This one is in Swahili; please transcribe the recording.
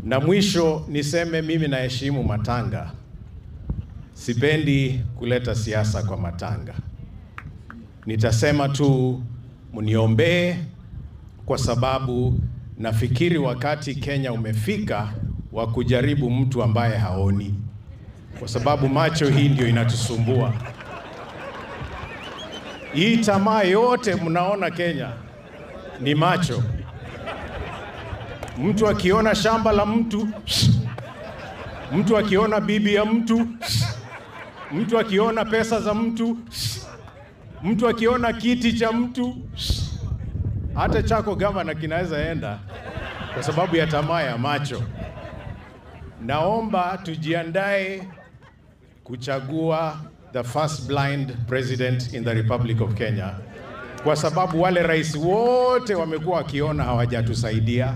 Na mwisho niseme mimi naheshimu matanga. Sipendi kuleta siasa kwa matanga. Nitasema tu mniombee, kwa sababu nafikiri wakati Kenya umefika wa kujaribu mtu ambaye haoni, kwa sababu macho hii ndio inatusumbua. Hii tamaa yote mnaona Kenya ni macho. Mtu akiona shamba la mtu, mtu akiona bibi ya mtu, mtu akiona pesa za mtu, mtu akiona kiti cha mtu, hata chako gavana kinaweza enda kwa sababu ya tamaa ya macho. Naomba tujiandae kuchagua the first blind president in the Republic of Kenya, kwa sababu wale rais wote wamekuwa wakiona hawajatusaidia.